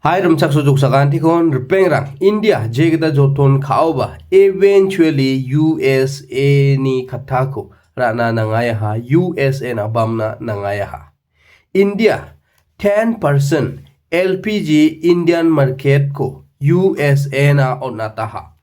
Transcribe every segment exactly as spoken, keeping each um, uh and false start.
Hai rimchaksoa joksakantikon ripengrang, India jegita joton ka·oba eventually U S A ni kattako ra·na nangaha, U S A na bamna nangaha. India ten percent L P G Indian market ko U S A na on·ataha.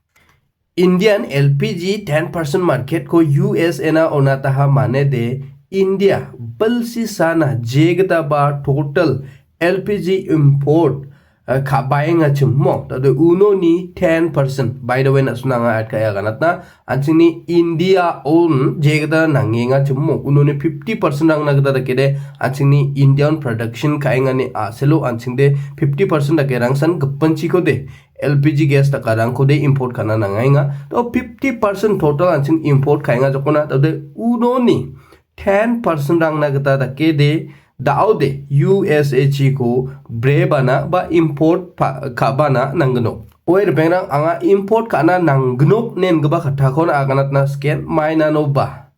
Indian L P G ten percent market ko U S A na on·ataha mane de India bilsi sana jegita ba total L P G import, eh, ka·baenga chimo. Tade unoni ten percent. By the way, na·suna anga add ka·e aganatna. An·chingni India on jegita nangenga chimo. Unoni fifty percent rangna gita dakede. An·chingni India on production ka·engani a·selo an·chingde fifty percent dake rangsan gipinchiko de. L P G gas dakarangko de import ka·na nangaenga. To fifty percent total an·ching import ka·enga jokona. Tade unoni ten percent rangna gita dakede, da·ode U S A chiko brebana ba import pa-, ka·bana nanggnok. Oe ripengrang, anga import ka·na nanggnok ne ingipa kattakon aganatna siken, mainano ba.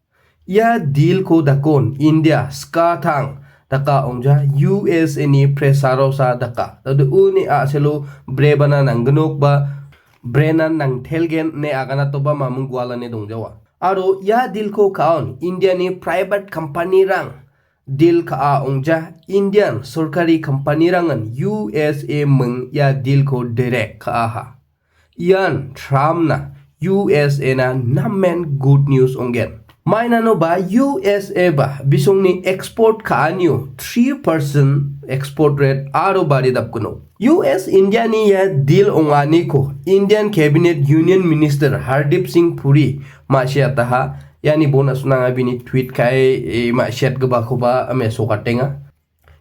Ia deal ko dakon India skatang daka ong·ja, U S A ni pressure-o sa daka. Tade uni a·selo brebana nanggnok ba brenan nangtelgen ne aganatoba mamung gualane dongjawa. Aro ia deal ko ka·on India ni private company-rang deal ka·a ong·ja, Indian sorkari company-rangan U S A ming ia deal ko direct ka·aha. Ian Trump na U S A na namen good news ong·gen. Mainano ba U S A ba bisongni export ka·anio three percent export rate aro baridapgno. U S India ni ia deal ong·aniko Indian Cabinet Union Minister Hardeep Singh Puri ma·siataha. Iani bon a·sunanga bini tweet ka·e, e, ma·siatgipakoba mesokatenga.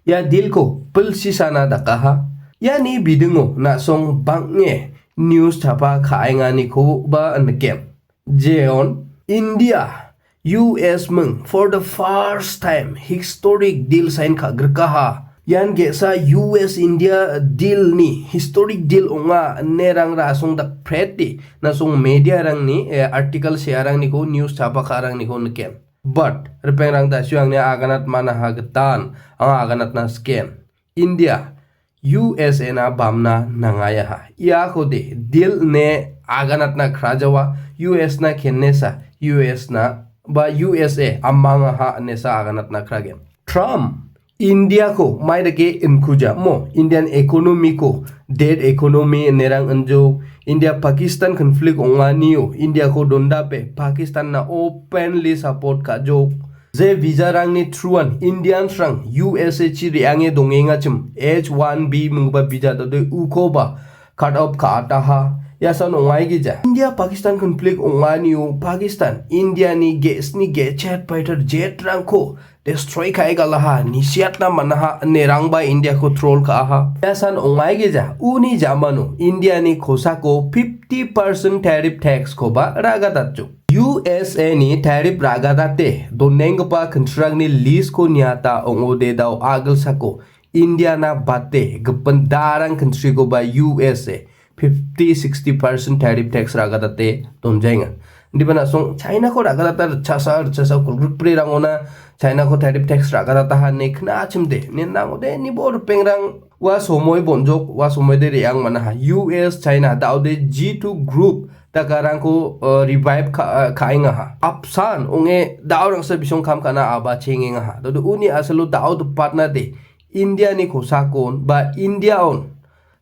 Ia deal ko bilsi sana dakaha. Iani bidingo na·song bang·e news chapa ka·enganikoba niken. Jeon India U S ming for the first time historic deal sign ka·grikaha. Ian ge·sa U S India deal ni historic deal ong·a ine rang rasong dakpreti na·song media rangni, eh, article searangniko news chapa ka·arangniko niken. But ripengrang dasio angni aganat manaha gitan, anga aganatna siken. India U S A na bamna nangaha. Iako de deal ne aganatna krajawa, U S na kenesa, U S na ba U S A amangaha nesa aganatna kragen. Trump India ko maidake inkuja mo, Indian economy ko dead economy nerang injo, India Pakistan conflict ong·anio India ko dondape Pakistan na openly support ka·jok. Je visa rangni through-an Indians rang U S A chi re·ange dongengachim, H one B minggipa visa tode ukoba cut off ka·ataha. Iasan ong·aigija. India Pakistan conflict ong·anio Pakistan India ni ge-, sni ge-, jet fighter jet rangko destroy ka·e galaha, nisiatna manaha, nerangba India ko troll ka·aha. Iasan ong·aigija. Uni jamano India ni kosako fifty percent tariff tax koba ragatachok. U S A ni tariff ra·gadate donenggipa kintirangni list ko niata ong·ode dao agilsako India na bate gipin darang kintrikoba U S A fifty, sixty percent tariff tax ra·gadate donjaenga. Indiba na·song China ko ra·gadata ritchasa, ritchasa kulgrikbrirangona China ko tariff tax ra·gadataha ine knachimde. Ine nangode nibo ripengrang ua somoi bonjok, ua somoi de re·ang manaha. U S, China, daode G two group dakarangko, eh, revive ka-, eh, ka·engaha. Apsan ong·e daorangsa bisong kam ka·na aba chengengaha. Tode uni asalo dao dipatna de India ni kosakon ba India on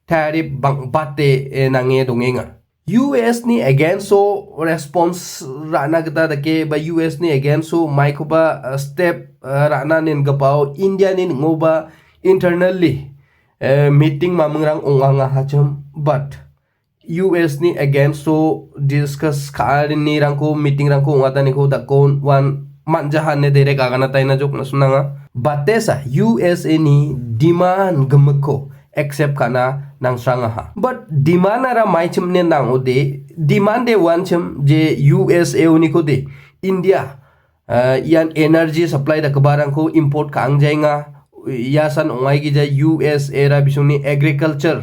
tariff bang·bate, eh, nange dongenga. U S ni against o response ra·na gita dake ba U S ni against o maikoba, eh, step, eh, ra·na nengipao India ni ning·oba internally, eh, meeting mamingrang ong·angahachim, but U S ni against o discuss ka·anirangko, meeting rangko ong·ataniko dakon wan man·jaha ine direct agana taina jok na·song nanga. Batesa U S A ni demand gimikko accept ka·na nangsrangaha. But demand ara maichim ine nang·ode, demand de wanchim je U S A uniko de India, eh, ian energy supply dakgiparangko import ka·angjaenga. Iasan ong·aigija U S A ra bisongni agriculture,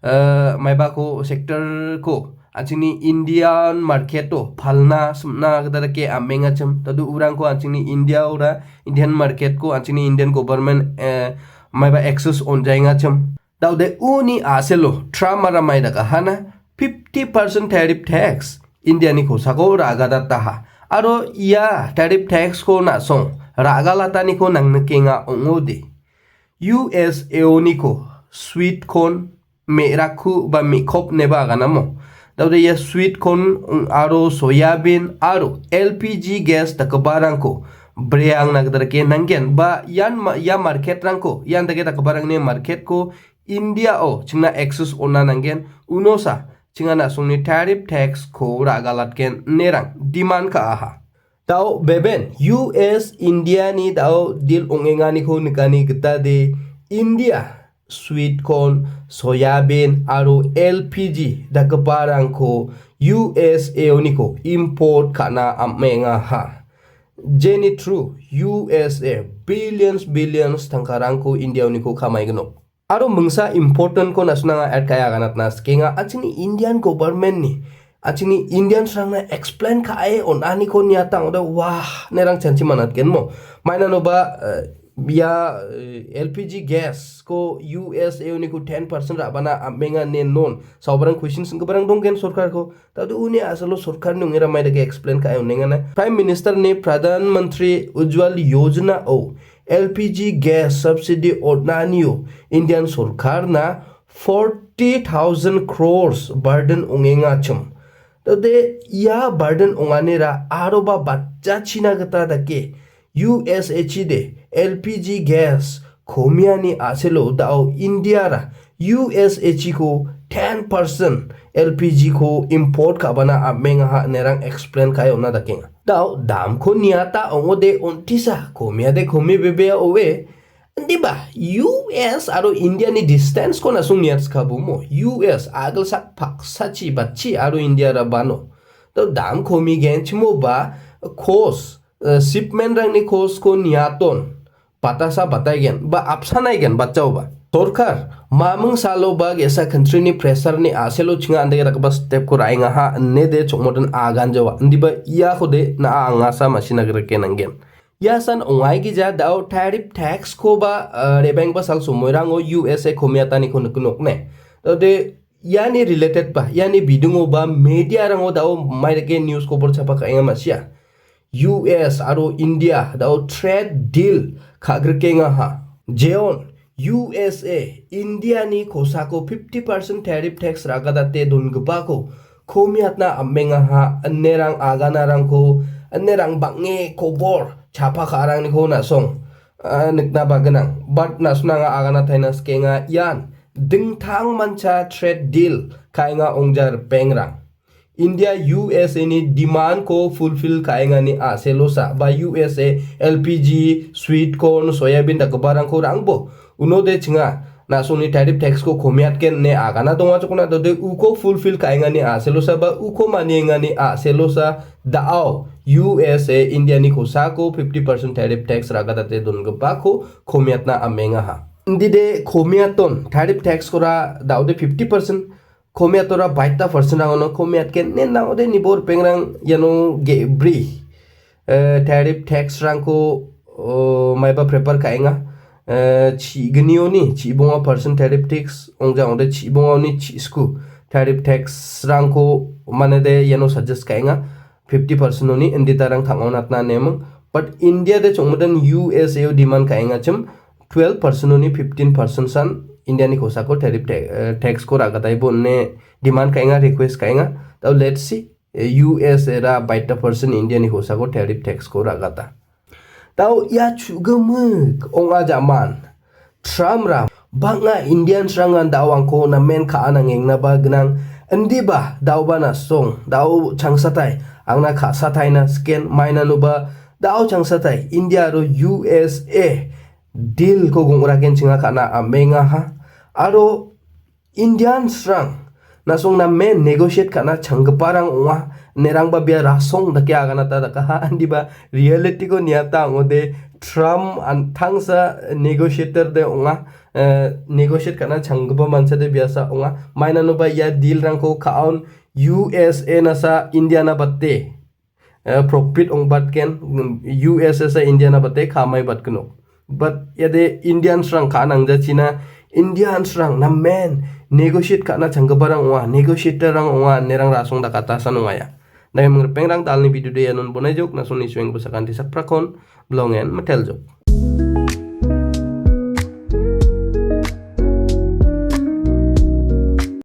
eh, maibako sector ko an·chingni Indian market o palna simna gita dake amengachim. Tado urangko an·chingni India ora Indian market ko an·chingni Indian government, eh, maiba access on·jaengachim. Daode uni a·selo Trump-ara mai dakahana fifty percent tariff tax Indiani kosako ra·gadataha. Aro ia tariff tax-ko na·song ra·galataniko nangnikenga ong·ode. U S A-oniko sweet corn, me·rakku ba me·kop ineba aganamo. Daode ia sweet corn, mm, aro soya bean aro L P G gas dakgiparangko breangna gita dake nanggen ba ian ma-, ia market-rangko, ian dake dakgiparangni market-ko India-o chingna access on·na nanggen, unosa chinga na·songni tariff tax-ko ra·galatgen inerang demand ka·aha. Dao beben U S India-ni dao deal ong·enganiko nikani gita de India sweet corn, soya bean aro L P G dakgiparangko U S A-oniko import ka·na am·engaha. Jeni through U S A billions, billions tangkarangko India-oniko kamaignok. Aro mingsa important-ko na·sina anga add ka·e aganatna sikenga. An·chingni Indian government-ni, an·chingni Indians-rangna explain ka·e on·aniko niatang ode wah, inerang chanchi manatgenmo. Mainanoba, eh, ia, eh, L P G gas-ko U S A-oniko ten percent ra·bana am·enga ine non. Saobarang question singgiparang donggen sorkarko. Tado uni a·salo sorkarni ong·era mai dake explain ka·e on·engana. Prime Minister-ni Pradhan Mantri Ujjwal Yojana-o L P G gas subsidy on·anio Indian sorkarna forty thousand crores burden ong·engachim. Tade ia burden ong·anira aroba batjachina gita dake U S A-chide L P G gas komiani a·selo dao India-ra U S A-chiko ten percent L P G-ko import ka·bana am·engaha inerang explain ka·e on·na dakenga. Dao damko niata ong·ode on·tisa komiade komi bebea oe. Indiba U S aro India-ni distance-ko na·song niatskabomo. U S agilsak paksachi batchi aro India-ra bano. Dao dam komigenchimoba cost, eh, shipment-rangni cost-ko niaton. Batasa bataigen, ba apsanaigen, batjaoba. Sorkar, maming salo ba ge·sa country-ni pressure-ni a·selo chinga andege dakgipa step-ko ra·engaha, ine de chongmodon aganjawa. Indiba iakode na·a angasa masina grike nanggen. Ia san ong·aigija dao tariff tax-ko ba, eh, rebengba sal somoirango U S A komiataniko niknokne. Tade iani related ba, iani bidingo ba media-rango dao maidake news kobor chapa ka·enga ma·sia. U S aro India dao trade deal ka·grikengaha. Jeon U S A India-ni kosako fifty percent tariff tax ra·gadate dongipako komiatna am·engaha inerang aganarangko inerang bang·e kobor chapa ka·arangniko na·song, ah, nikna ba gnang. But na·sona anga agana taina sikenga ian dingtang mancha trade deal ka·enga ong·ja ripengrang. India U S A-ni demand-ko fulfill ka·engani a·selosa ba U S A L P G, sweet corn, soya bean dakgiparangko rangbo. Unode chinga, na·songni tariff tax-ko komiatgen ine agana dongachokna dode uko fulfill ka·engani a·selosa ba uko maniengani a·selosa da·ao U S A India-ni kosako fifty percent tariff tax ra·gadate dongipako komiatna am·engaha. Indide komiaton tariff tax-kora da·ode fifty percent komiatora baita percent-rangono komiatgen ine nang·ode nibo ripengrang iano ge·bri, eh, tariff tax-rangko, oh, maiba prepare ka·enga. Eh, chi·gnioni chi·bonga percent tariff tax ong·ja ong·ode chi·bongaoni chi·sku tariff tax-rangko manede iano suggest ka·enga. Fifty percent-oni inditarang tang·aonatna neming. But India de chongmoden U S A-o demand ka·engachim twelve percent-oni fifteen percent san India-ni kosako tariff ta-, eh, tax-ko ra·gataibo ine demand ka·enga, request ka·enga. Tao let's see, eh, U S A-ra baita percent India-ni kosako tariff tax-ko ra·gata. Tao ia chu·gimik ong·a jaman. Trump-ra bang·a Indians-rangan da·oangko namen ka·a nangengnaba gnang. Indiba da·oba na·song, da·o changsatai, angna ka·sataina siken, mainanoba da·o changsatai, India aro U S A deal-ko gong·raken chinga ka·na am·engaha. Aro Indians-rang na·song namen negotiate ka·na changgiparang ong·a, inerangba bia rasong dake aganata dakaha, indiba reality-ko niata ong·ode Trump an-, tangsa negotiator de ong·a, eh, negotiate ka·na changgipa mancha de biasa ong·a. Mainanoba ia deal-rangko ka·on U S A nasa India-na bate eh, profit ong·batgen, mm, U S S A India-na bate ka·mai batgenok. But iade Indians-rang ka·a nangjachina Indiansrang namen negotiate ka·na changgiparang ong·a, negotiatorrang ong·a, inerang rasong dakatasan ong·aia. Dai mingripengrang dalni bidude ianon bonai jok, nason isueng besakanti sakprakon, blongen metel jok.